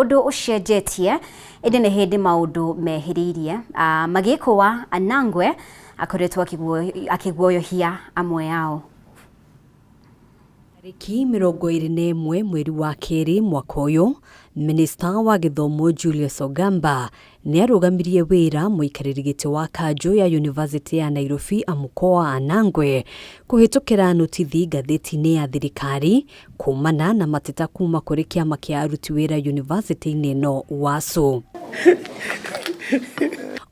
ũndũ ũcenjetie ĩndĩ nĩ hĩndĩ maũndũ mehĩrĩirie. Magĩkũa Anangwe akoretwo akĩguoyohia amwe ao. Tarĩki 21 mweri wa kerĩ mwaka ũyũ, Minista wa gĩthomo Julius Ogamba nĩ arũgamirie wĩra mũikarĩri gĩtĩ wa kanjũ ya Yunivasĩtĩ ya Nairobi Amukoa Anangwe kũhĩtũkĩra notithi ngathĩti-inĩ ya thirikari kumana na mateta kuma kũrĩ kĩama kĩa aruti wĩra yunivasĩtĩ-inĩ ĩno UASU.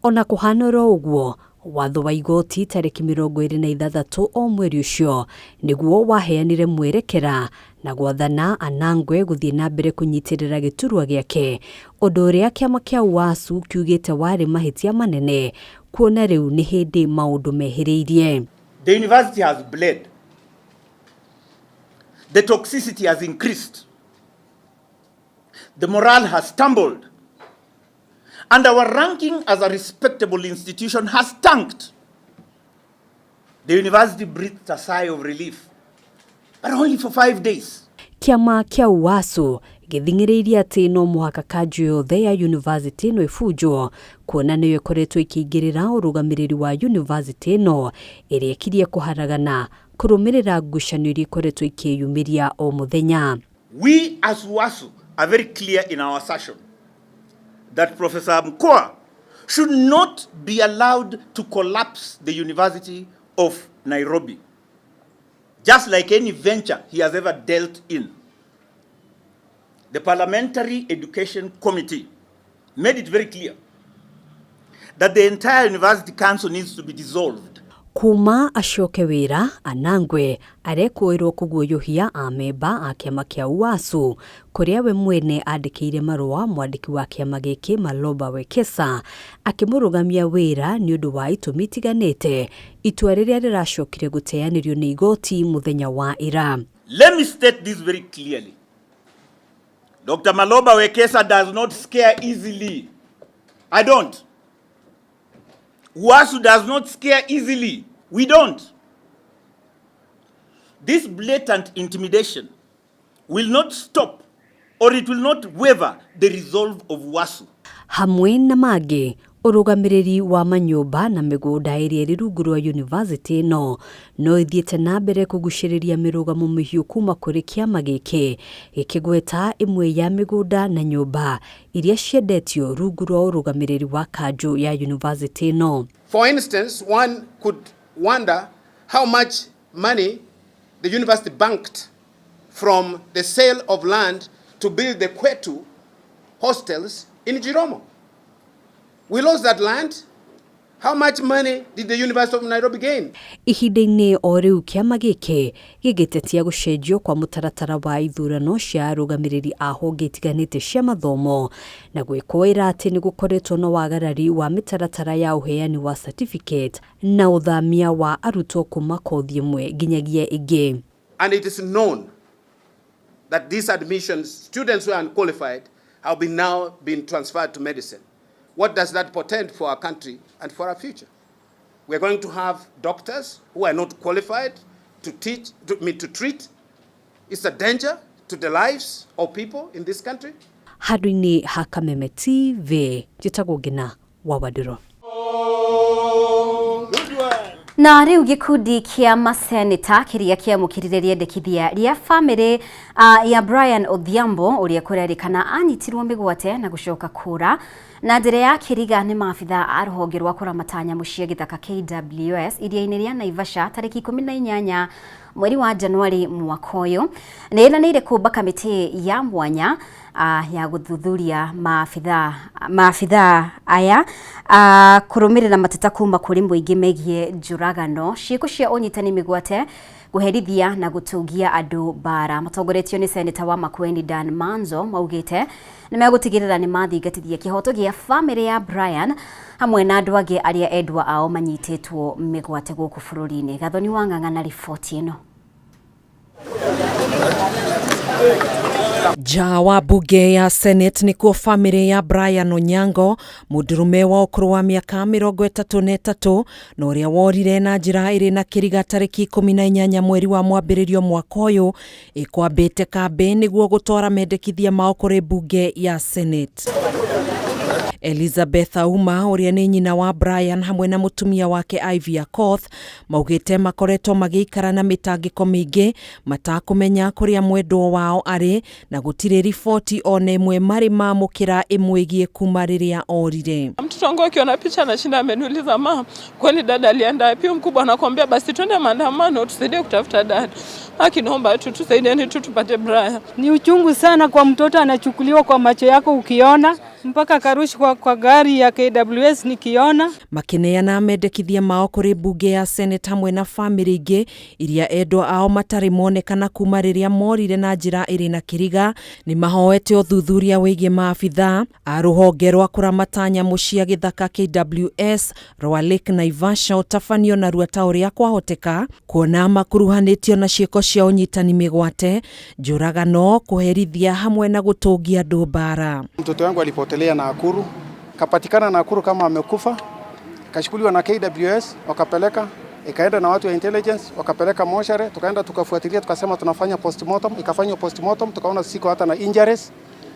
Ona kũhana oro ũguo, watho wa igoti tarĩki 26 o mweri ũcio nĩguo waheanire mwerekera na gwathana Anangwe gũthiĩ na mbere kũnyitĩrĩra gĩturwa gĩake, ũndũ ũrĩa kĩama kĩa UASU kiugĩte warĩ mahĩtia manene kuona rĩu nĩ hĩndĩ maũndũ mehĩrĩirie. The university has bled. The toxicity has increased. The morale has tumbled. And our ranking as a respectable institution has tanked. The university breathed a sigh of relief, but only for 5 days. Kĩama kĩa UASU gĩthing'ĩrĩirie atĩ no mũhaka kanjũ yothe ya yunivasĩtĩ ĩno ĩbunjwo kuona nĩyo ĩkoretwo ĩkĩingĩrĩra ũrũgamĩrĩri wa yunivasĩtĩ ĩno ĩrĩa ĩkirie kũharagana kũrũmĩrĩra ngucanio iria ikoretwo ikĩyumĩria o mũthenya. We as UASU are very clear in our assertion that Professor Mkoa should not be allowed to collapse the University of Nairobi, just like any venture he has ever dealt in. The Parliamentary Education Committee made it very clear that the entire University Council needs to be dissolved. Kuma acoke wĩra, Anangwe arekũĩrwo kũguoyohia amemba a kĩama kĩa UASU kũrĩa we mwene andĩkĩire marũa mwandĩki wa kĩama gĩkĩ Maloba Wekesa akĩmũrũgamia wĩra nĩ ũndũ wa itũmi itiganĩte, itua rĩrĩa rĩracokire gũteanĩrio nĩ igoti mũthenya wa ira. Let me state this very clearly. Dr. Maloba Wekesa does not scare easily. I don't. UASU does not scare easily. We don't. This blatant intimidation will not stop or it will not waver the resolve of UASU. Hamwe na mangĩ, ũrũgamĩrĩri wa manyũmba na mĩgũnda ĩrĩa ĩrĩ rungu rwa yunivasĩtĩ ĩno no ĩthiĩte na mbere kũgucĩrĩria mĩrũgamo mĩhiũ kuma kũrĩ kĩama gĩkĩ gĩkĩgweta ĩmwe ya mĩgũnda na nyũmba iria ciendetio rungu rwa ũrũgamĩrĩri wa kanjũ ya yunivasĩtĩ ĩno. For instance, one could wonder how much money the university banked from the sale of land to build the Kwetu hostels in Chiromo. We lost that land. How much money did the University of Nairobi gain? Ihinda-inĩ o rĩu kĩama gĩkĩ gĩgĩtetia gũcenjio kwa mũtaratara wa ithurano cia arũgamĩrĩri a honge itiganĩte cia mathomo na gwĩkũĩra atĩ nĩ gũkoretwo na wagarari wa mĩtaratara ya ũheani wa certificate na ũthamia wa arutwo kuma kothi ĩmwe nginyagia ĩngĩ. And it is known that these admissions, students who are unqualified, have been now been transferred to medicine. What does that portend for our country and for our future? We are going to have doctors who are not qualified to teach, to, I mean, to treat. It's a danger to the lives of people in this country. Handũ-inĩ ha Kameme TV, njĩtagwo Ngina wa Wandĩro. Na rĩu gĩkundi kĩa maseneta kĩrĩa kĩamũkĩrire rĩendekithia rĩa bamĩrĩ ya Brian Odhiambo ũrĩa kũrerĩkana anyitirwo mĩgwate na gũcoka kũra na njĩra ya kĩriga nĩ maabitha a rũhonge rwa kũramata nyamũ cia gĩthaka KWS iria-inĩ rĩa Naivasha tarĩki 18 mweri wa Januari mwaka ũyũ nĩ ĩranĩire kũmba kamĩtĩ ya mwanya ya gũthuthuria maabitha aya kũrũmĩrĩra mateta kuma kũrĩ mũingĩ megiĩ njũragano, ciĩko cia ũnyitani mĩgwate, kũherithia na gũtũngia andũ mbara. Matongoretio nĩ seneta wa Makueni Dan Manzo maugĩte nĩ megũtigĩrĩra nĩ mathingatithia kĩhoto gĩa bamĩrĩ ya Brian hamwe na andũ angĩ arĩa endwa ao manyitĩtwo mĩgwate gũkũ bũrũri-inĩ. Gathoni wa Ng'ang'a na riboti ĩno. Nja wa mbunge ya Senate nikuo famĩlĩ ya Brian Onyango, mũndũrũme wa ũkũrũ wa mĩaka 33 na ũrĩa worire na njĩra ĩrĩ na kĩriga tarĩki 18 mweri wa mwambĩrĩrio mwaka ũyũ, ĩkwambĩte kambĩ nĩguo gũtwara mendekithia mao kũrĩ mbunge ya Senate. Elizabeth Auma ũrĩa nĩ nyina wa Brian hamwe na mũtumia wake Ivy Akoth maugĩte makoretwo magĩikara na mĩtangĩko mĩingĩ matakũmenya kũrĩa mwendwo wao arĩ na gũtirĩ riboti ona ĩmwe marĩ mamũkĩra ĩmwĩgiĩ kuma rĩrĩa orire. Mtoto wangu akiona picha anashinda ameniuliza, ma, kwani dada alienda wapi? Mkubwa anakuambia basi twende maandamano tusaidie kutafuta dada. Akiniomba tu tusaidieni tu tupate Brian. Ni uchungu sana kwa mtoto anachukuliwa kwa macho yako ukiona mpaka karushwa kwa gari ya KWS nikiona. Makineana mendekithia mao kũrĩ mbunge ya Senate hamwe na famĩlĩ ingĩ iria endwa ao matarĩ monekana kuma rĩrĩa morire na njĩra ĩrĩ na kĩriga. Nĩ mahoete ũthuthuria wĩgiĩ maabithaa a rũhonge rwa kũramata nyamũ cia gĩthaka KWS rwa Lake Naivasha ũtabanio narua ta ũrĩa kwahoteka kuona makuruhanĩtio na ciĩko cia ũnyitani mĩgwate, njũragano, kũherithia hamwe na gũtũngia andũ mbara. Mtoto wangu alipotelea Nakuru, kapatikana Nakuru kama amekufa, kashukuliwa na KWS, wakapeleka ikaenda na watu wa intelligence wakapeleka moshare, tukaenda tukafuatilia, tukasema tunafanya postmortem, ikafanywa postmortem, tukaona siko hata na injuries,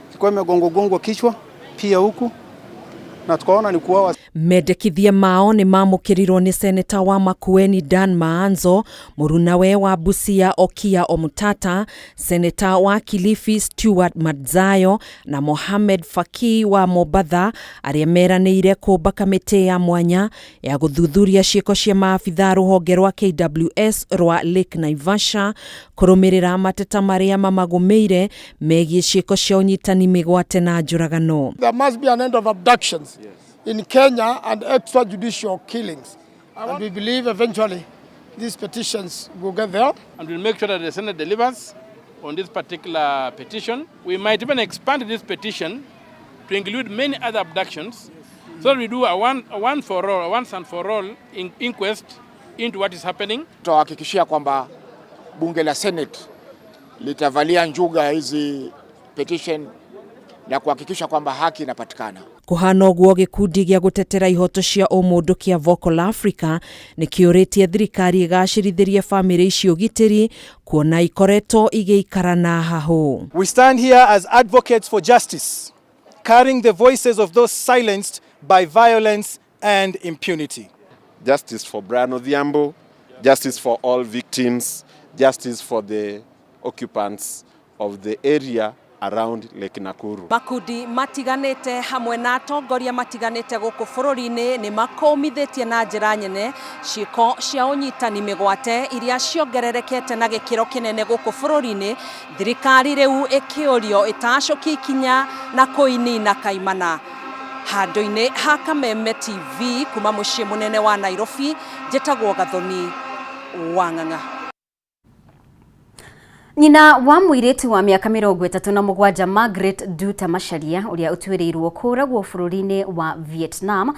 ilikuwa imegongwa kichwa pia huku na tukaona ni kuuawa. Mendekithia mao nĩ mamũkĩrirwo nĩ seneta wa Makueni Dan Maanzo, mũrunawe wa Busia Okiya Omtata, seneta wa Kilifi Stewart Madzayo na Mohamed Faki wa Mombatha arĩa meranĩire kũmba kamĩtĩ ya mwanya ya gũthuthuria ciĩko cia maabithaa rũhonge rwa KWS rwa Lake Naivasha kũrũmĩrĩra mateta marĩa mamagũmĩire megiĩ ciĩko cia ũnyitani mĩgwate na njũragano. There must be an end of abductions in Kenya and extrajudicial killings. And we believe eventually these petitions will get there. And we'll make sure that the Senate delivers on this particular petition. We might even expand this petition to include many other abductions, so that we do a once and for all inquest into what is happening. Tutawahakikishia kwamba bunge la Senate litavalia njuga hizi petition na kuhakikisha kwamba haki inapatikana. Kuhana ũguo, gĩkundi gĩa gũtetera ihoto cia ũmũndũ kĩa Vocal Africa nĩ kĩũrĩtie thirikari ĩgacĩrithĩrie famĩlĩ icio ũgitĩri kuona ikoretwo igĩikara na hahũ. We stand here as advocates for justice, carrying the voices of those silenced by violence and impunity. Justice for Brian Odhiambo, justice for all victims, justice for the occupants of the area around Lake Nakuru. Makundi matiganĩte hamwe na atongoria matiganĩte gũkũ bũrũri-inĩ nĩ makũmithĩtie na njĩra nyene ciĩko cia ũnyitani mĩgwate iria ciongererekete na gĩkĩro kĩnene gũkũ bũrũri-inĩ, thirikari rĩu ĩkĩũrio ĩtacũkie ikinya na kũinina kaimana. Handũ-inĩ ha Kameme TV kuma mũciĩ mũnene wa Nairobi, njĩtagwo Gathoni wa Ng'ang'a. Nyina wa mũirĩtu wa mĩaka 37 Margaret Nduta Macharia ũrĩa ũtuĩrĩirwo kũũragwo bũrũri-inĩ wa Vietnam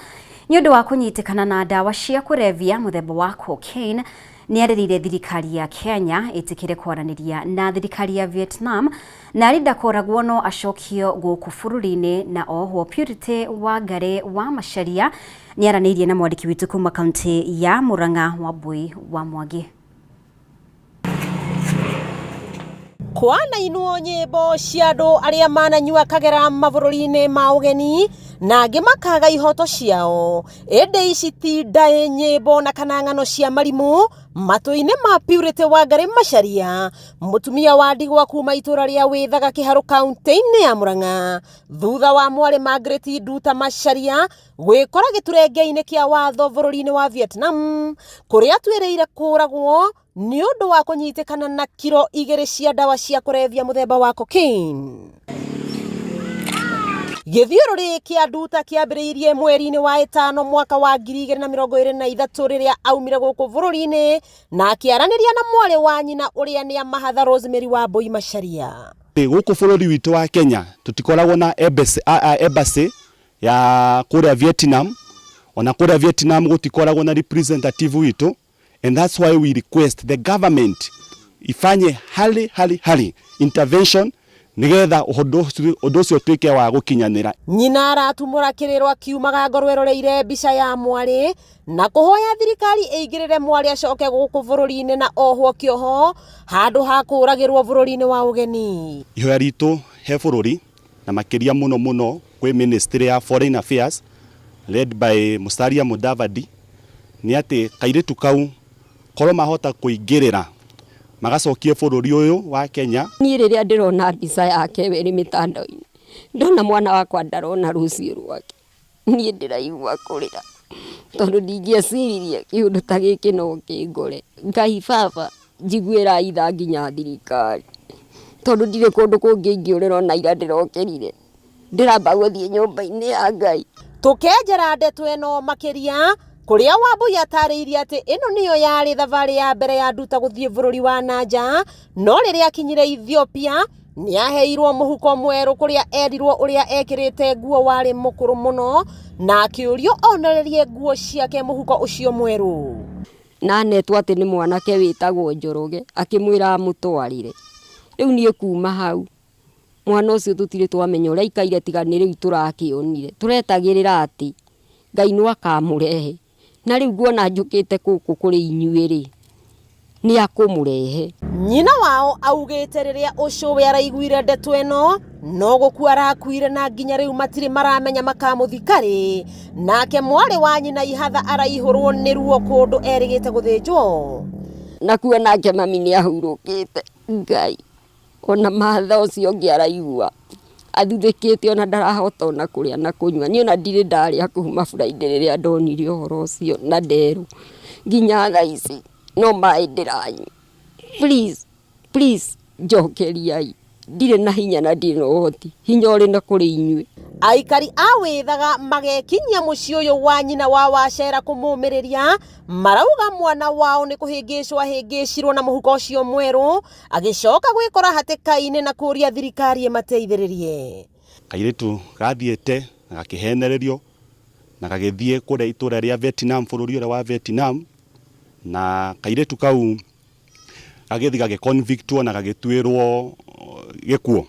nĩ ũndũ wa kũnyitĩkana na ndawa cia kũrebia mũthemba wa cocaine nĩ arĩrĩire thirikari ya Kenya ĩtĩkĩre kwaranĩria na thirikari ya Vietnam na arĩ ndakoragwo no acokio gũkũ bũrũri-inĩ. Na ohwo Purity Wangari wa Macharia nĩ aranĩirie na mwandĩki witũ kuma kaunti ya Murang'a, Wambui wa Mwangi. Kwanainwo nyĩmbo cia andũ arĩa mananyua kagera mabũrũri-inĩ ma ũgeni na angĩ makaga ihoto ciao, ĩndĩ ici ti ndaĩ, nyĩmbo na kana ng'ano cia marimũ matũ-inĩ ma Purity Wangari Macharia, mũtumia wa ndigwa kuma itũra rĩa Wĩthaga, Kĩharũ, kaunti-inĩ ya Murang'a, thutha wa mwarĩ Margaret Nduta Macharia gwĩkora gĩturenge-inĩ kĩa watho bũrũri-inĩ wa Vietnam kũrĩa atuĩrĩire kũragwo nĩ ũndũ wa kũnyitĩkana na kiro 2 cia ndawa cia kũrebia mũthemba wa cocaine. Gĩthiũrũrĩ kĩa Nduta kĩambĩrĩirie mweri-inĩ wa ĩtano mwaka wa 2023 rĩrĩa aumire gũkũ bũrũri-inĩ na akĩaranĩria na mwarĩ wa nyina ũrĩa nĩ amahatha Rosemary Wambui Macharia. Gũkũ bũrũri witũ wa Kenya tũtikoragwo na embassy ya kũrĩa Vietnam, ona kũrĩa Vietnam gũtikoragwo na representative witũ, and that's why we request the government Ifanye hali hali hali intervention nigetha undu ucio tuike wa gukinyanira. Nyina aratumura kiriro akiumaga ngoro eroreire mbica ya mwari na kuhoya thirikari ĩingĩrĩre mwari acoke gũkũ bũrũri-inĩ na ohwo kĩoho handũ ha kũragĩrwo bũrũri-inĩ wa ũgeni. Ihoya ritũ he bũrũri na makĩria mũno mũno kwĩ Ministry ya Foreign Affairs led by Musalia Mudavadi nĩ atĩ kairĩtu kau korwo mahota kũingĩrĩra magacokie bũrũri ũyũ wa Kenya. Niĩ rĩrĩa ndĩrona mbica yake ĩrĩ mĩtandao-inĩ, ndona mwana wakwa ndarona rũciũ rwake, niĩ ndĩraigua kũrĩra tondũ ndingĩeciririe kĩũndũ ta gĩkĩ no kĩngore. Ngai baba njiguĩra itha nginya thirikari tondũ ndirĩ kũndũ kũngĩ ingĩũrĩra ona ira ndĩrokĩrire ndĩramba gũthiĩ nyũmba-inĩ ya Ngai. Tũkenjera ndeto ĩno makĩria kũrĩa Wambui atarĩirie atĩ ĩno nĩyo yarĩ thabarĩ ya mbere ya Nduta gũthiĩ bũrũri wa nanja, no rĩrĩa akinyire Ethiopia nĩaheirwo mũhuko mwerũ kũrĩa erirwo ũrĩa ekĩrĩte nguo warĩ mũkũrũ mũno na akĩũrio onererie nguo ciake mũhuko ũcio mwerũ. Na anetwo atĩ nĩ mwanake wĩtagwo Njoroge akĩmwĩra amũtwarĩre. Rĩu niĩ kuma hau mwana ũcio tũtirĩ twamenya ũrĩa aikaire tiga nĩ rĩu tũrakĩonire. Tũretagĩrĩra atĩ Ngai no akamũrehe. Na rĩu nguona njũkĩte gũkũ kũrĩ inyuĩ rĩ, nĩ akũmũrehe. Nyina wao augĩte rĩrĩa ũcũwe araiguire ndeto ĩno no gũkua arakuire na nginya rĩu matirĩ maramenya makamũthika rĩ. Nake mwarĩ wa nyina Ihatha araihũrwo nĩ ruo kũndũ erĩgĩte gũthĩnjwo. Na kuona nake mami nĩ ahurũkĩte. Ngai ona matha ũcio ũngĩ araigua athuthĩkĩte ona ndarahota ona kũrĩa na kũnyua. Niĩ ona ndirĩ ndarĩa kuma Friday rĩrĩa ndonire ũhoro ũcio na nderwo nginya thaa ici no maĩ ndĩranyua. Please, please njokeriai, ndirĩ na hinya na ndirĩ na ũhoti, hinya ũrĩ na kũrĩ inyuĩ. Aikari a Wĩthaga magekinyia mũciĩ ũyũ wa nyina wa Wacera kũmũmĩrĩria, marauga mwana wao nĩ kũhĩngĩcwo ahĩngĩcirwo na mũhuko ũcio mwerũ agĩcoka gwĩkora hatĩka-inĩ na kũria thirikari ĩmateithĩrĩrie. Kairĩtu gathiĩte na gakĩhenererio na gagĩthiĩ kũrĩa itũra rĩa Vietnam, bũrũri ũrĩa wa Vietnam, na kairĩtu kau gagĩthiĩ gagĩconvictwo na gagĩtuĩrwo gĩkuũ.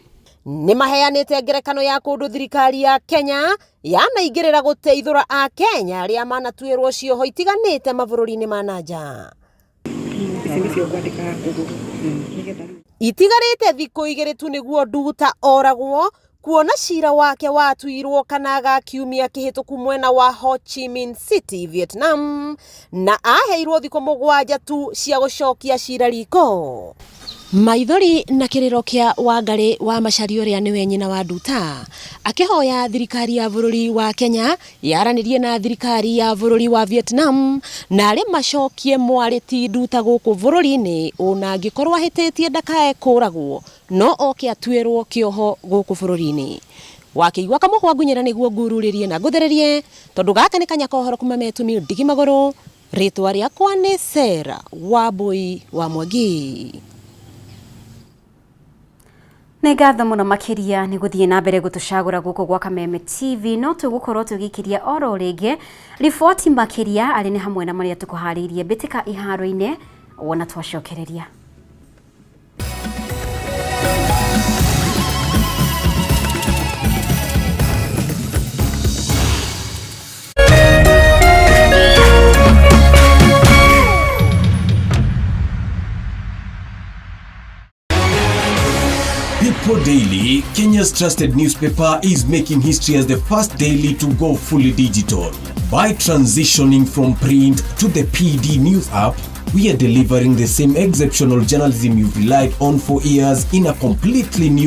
Nĩ maheanĩte ngerekano ya kũndũ thirikari ya Kenya yanaingĩrĩra gũteithũra a Kenya arĩa manatuĩrwo cioho itiganĩte mabũrũri-inĩ ma nanja. Itigarĩte thikũ igĩrĩ tu nĩguo Nduta oragwo kuona cira wake watuirwo kana ga kiumia kĩhĩtũku mwena wa Ho Chi Minh City, Vietnam, na aheirwo thikũ 7 tu cia gũcokia cira riko. Maithori na kĩrĩro kĩa Wangarĩ wa Macharia ũrĩa nĩwe nyina wa Nduta akĩhoya thirikari ya bũrũri wa Kenya yaranĩrie na thirikari ya bũrũri wa Vietnam na arĩ macokie mwarĩ ti Nduta gũkũ bũrũri-inĩ ona angĩkorwo ahĩtĩtie ndakae kũragwo no oke atuĩrwo kĩoho gũkũ bũrũri-inĩ. Wakĩigua kamũhwa ngunyĩra nĩguo ngururĩrie na ngũthererie tondũ gaka nĩ kanya kohoro kuma metumi ndigi magũrũ. Rĩtwa rĩakwa nĩ Sarah Wambui wa Mwangi. Nĩ ngatho mũno makĩria nĩ gũthiĩ na mbere gũtũcagũra gũkũ gwa Kameme TV, no tũgũkorwo tũgĩkiria oro rĩngĩ riboti makĩria arĩ nĩ hamwe na marĩa tũkũharĩirie mbĩtĩka iharo-inĩ wona twacokereria. People Daily, Kenya's trusted newspaper, is making history as the first daily to go fully digital. By transitioning from print to the PD News app, we are delivering the same exceptional journalism you've relied on for years in a completely new